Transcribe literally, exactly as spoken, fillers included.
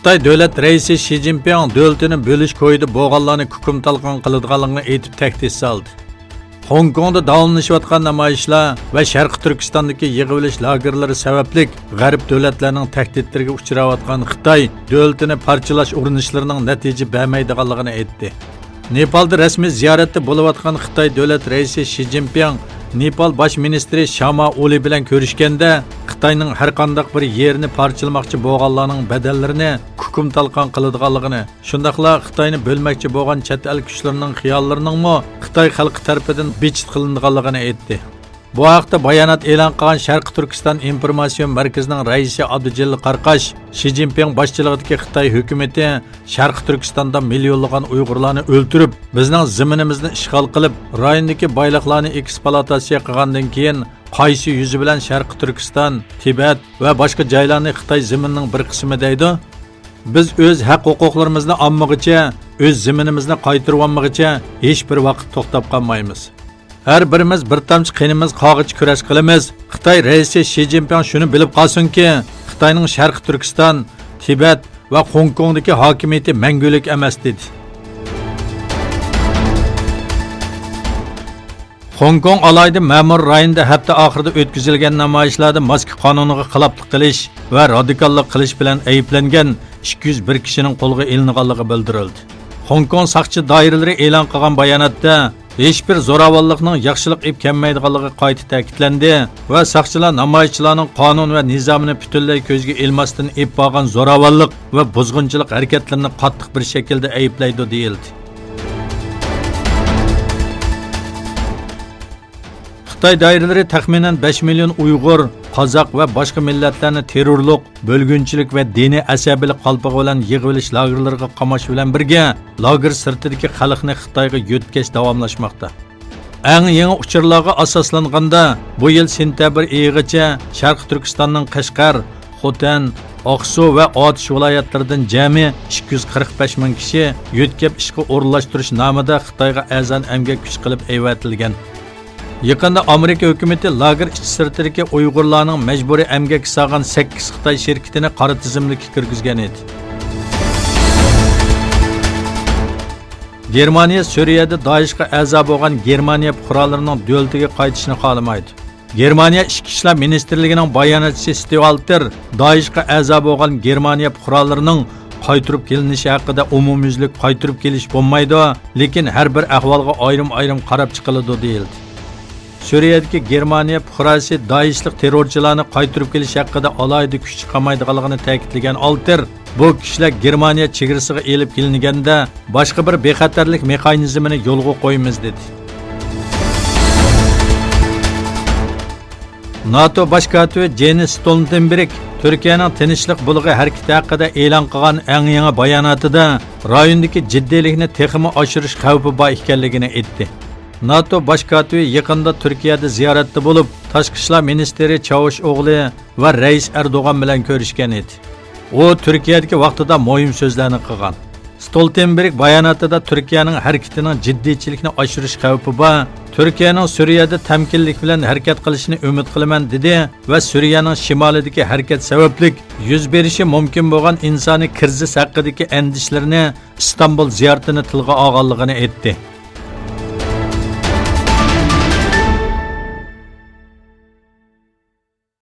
خىتاي دۆلەت رەئىسى شى جىنپىڭ دۆلىتىنى بۆلۈش كويىدا بولغانلارنى كۇكۇم تالقان قىلىدىغانلىقىنى ئېيتىپ تەھدىت سالدى. خوڭكوڭدا داۋاملىشىۋاتقان نامايىشلار ۋە شەرقىي تۈركىستاندىكى يىغىۋېلىش لاگېرلىرى سەۋەبلىك غەرب دۆلەتلەرنىڭ تەھدىتلىرىگە ئۇچراۋاتقان خىتاي دۆلىتىنى پارچىلاش ئۇرۇنۇشلىرىنىڭ نەتىجە بەرمەيدىغانلىقىنى ئېيتتى. نېپالدا رەسمىي زىيارەتتە بولۇۋاتقان خىتاي دۆلەت رەئىسى شى جىنپىڭ نېپال باش مىنىستىرى شاما ئولى بىلەن كۆرۈشكەندە، خىتاينىڭ ھەر قانداق بىر يېرىنى پارچىلىماقچى بولغانلارنىڭ بەدەللىرىنى كۇكۇم تالقان قىلىدىغانلىقىنى، شۇنداقلا خىتاينى بۆلمەكچى بولغان چەت ئەل كۈچلىرىنىڭ خىياللىرىنىڭمۇ خىتاي خەلقى تەرىپىدىن بىچىت قىلىنىدىغانلىقىنى ئېيتتى. بۇ ھەقتە بايانات ئېلان قىلغان شەرقىي تۈركىستان ئىنفورماتسىيە مەركىزىنىڭ رەئىسى ئابدۇجېلىل قاراقاش، شى جىنپىڭ باشچىلىقىدىكى خىتاي ھۆكۈمىتى شەرقىي تۈركىستاندا مىليونلىغان ئۇيغۇرلارنى ئۆلتۈرۈپ، بىزنىڭ زېمىنىمىزنى ئىشغال قىلىپ، رايوندىكى بايلىقلارنى ئېكسپلۇئاتاتسىيە قىلغاندىن كېيىن، قايسى يۈزى بىلەن شەرقىي تۈركىستان، تىبەت ۋە باشقا جايلارنى خىتاي زېمىنىنىڭ بىر قىسمى دەيدۇ؟ بىز ئۆز ھەق-ھوقۇقلىرىمىزنى ئالمىغىچە، ئۆز زېمىنىمىزنى قايتۇرۇۋالمىغىچە ھېچ بىر ۋاقىت توختاپ قالمايمىز. ھەر بىرىمىز بىر تامچە قېنىمىز قالغىچە كۈرەش قىلىمىز. خىتاي رەئىسى شى جىنپىڭ شۇنى بىلىپ قالسۇنكى، خىتاينىڭ شەرقىي تۈركىستان، تىبەت ۋە خوڭكوڭدىكى ھاكىمىيىتى مەڭگۈلۈك ئەمەس، دېدى. خوڭكوڭ ئالاھىدە مەمۇرىي رايونىدا ھەپتە ئاخىرىدا ئۆتكۈزۈلگەن نامايىشلاردا ماسكا قانۇنىغا خىلاپلىق قىلىش ۋە رادىكاللىق قىلىش بىلەن ئەيىبلەنگەن ئىككى يۈز بىر كىشىنىڭ قولغا ئېلىنغانلىقى بىلدۈرۈلدى. خوڭكوڭ ساقچى دائىرىلىرى ئېلان قىلغان باياناتتا، ھېچبىر زوراۋانلىقنىڭ ياخشىلىق ئېلىپ كەلمەيدىغانلىقى قايتا تەكىتلەندى ۋە ساقچىلار نامايىشچىلارنىڭ قانۇن ۋە نىزامىنى پۈتۈنلەي كۆزگە ئىلماستىن ئېلىپ بارغان زوراۋانلىق ۋە بۇزغۇنچىلىق ھەرىكەتلىرىنى قاتتىق بىر شەكىلدە ئەيىبلەيدۇ، دېيىلدى. خىتاي دائىرىلىرى تەخمىنەن بەش مىليون ئۇيغۇر، قازاق ۋە باشقا مىللەتلەرنى تېررورلۇق، بۆلگۈنچىلىك ۋە دىنىي ئەسەبىيلىك قالپىقى بىلەن يىغىۋېلىش لاگېرلىرىغا قاماش بىلەن بىرگە، لاگېر سىرتىدىكى خەلقنى خىتايغا يۆتكەش داۋاملاشماقتا. ئەڭ يېڭى ئۇچۇرلارغا ئاساسلانغاندا، بۇ يىل سېنتەبىر ئېيىغىچە شەرقىي تۈركىستاننىڭ قەشقەر، خوتەن، ئاقسۇ ۋە ئاتۇش ۋىلايەتلىرىدىن جەمئىي ئىككى يۈز قىرىق بەش مىڭ كىشى يۆتكەپ ئىشقا ئورۇنلاشتۇرۇش نامىدا خىتايغا ئەرزان ئەمگەك كۈچى قىلىپ ئەۋەتىلگەن. يېقىندا ئامېرىكا ھۆكۈمىتى لاگېر ئىچى سىرتىدىكى ئۇيغۇرلارنىڭ مەجبۇرىي ئەمگەككە سالغان سەككىز خىتاي شىركىتىنى قارا تىزىملىككە كىرگۈزگەن ئىدى. گېرمانىيە سۈرىيەدە دائىشقا ئەزا بولغان گېرمانىيە پۇقرالىرىنىڭ دۆلىتىگە قايتىشىنى خالىمايدۇ. گېرمانىيە ئىچكى ئىشلار مىنىستىرلىكىنىڭ باياناتچىسى ستېۋ ئالتېر دائىشقا ئەزا بولغان گېرمانىيە پۇقرالىرىنىڭ قايتۇرۇپ كېلىنىشى ھەققىدە ئومۇميۈزلۈك قايتۇرۇپ كېلىش بولمايدۇ، لېكىن ھەر بىر ئەھۋالغا ئايرىم-ئايرىم قاراپ چىقىلىدۇ، دېيىلدى. سۈرىيەدىكى گېرمانىيە پۇقراسى دائىشلىق تېررورچىلارنى قايتۇرۇپ كېلىش ھەققىدە ئالاھىدە كۈچ چىقارمايدىغانلىقىنى تەكىتلىگەن ئالتېر، بۇ كىشىلەر گېرمانىيە چېگرىسىغا ئېلىپ كېلىنگەندە، باشقا بىر بىخەتەرلىك مېخانىزمىنى يولغا قويىمىز، دېدى. ناتو باش كاتىپى جېنس ستولتېنبېرگ تۈركىيەنىڭ تىنچلىق بۇلىقى ھەرىكىتى ھەققىدە ئېلان قىلغان ئەڭ يېڭى باياناتىدا رايوندىكى جىددىيلىكنى تېخىمۇ ئاشۇرۇش خەۋپى بار ئىكەنلىكىنى ئېيتتى. ناتو باش كاتىپى يېقىندا تۈركىيەدە زىيارەتتە بولۇپ، تاشقى ئىشلار مىنىستىرى چاۋۇشئوغلى ۋە رەئىس ئەردوغان بىلەن كۆرۈشكەن ئىدى. ئۇ تۈركىيەدىكى ۋاقتىدا مۇھىم سۆزلەرنى قىلغان. ستولتېنبېرگ باياناتىدا تۈركىيەنىڭ ھەرىكىتىنىڭ جىددىيچىلىكنى ئاشۇرۇش خەۋپى بار، تۈركىيەنىڭ سۈرىيەدە تەمكىنلىك بىلەن ھەرىكەت قىلىشىنى ئۈمىد قىلىمەن، دېدى ۋە سۈرىيەنىڭ شىمالىدىكى ھەرىكەت سەۋەبلىك يۈز بېرىشى مۇمكىن بولغان ئىنسانىي كىرىزىس ھەققىدىكى ئەندىشىلىرىنى ئىستانبۇل زىيارىتىنى تىلغا ئالغانلىقىنى ئېيتتى.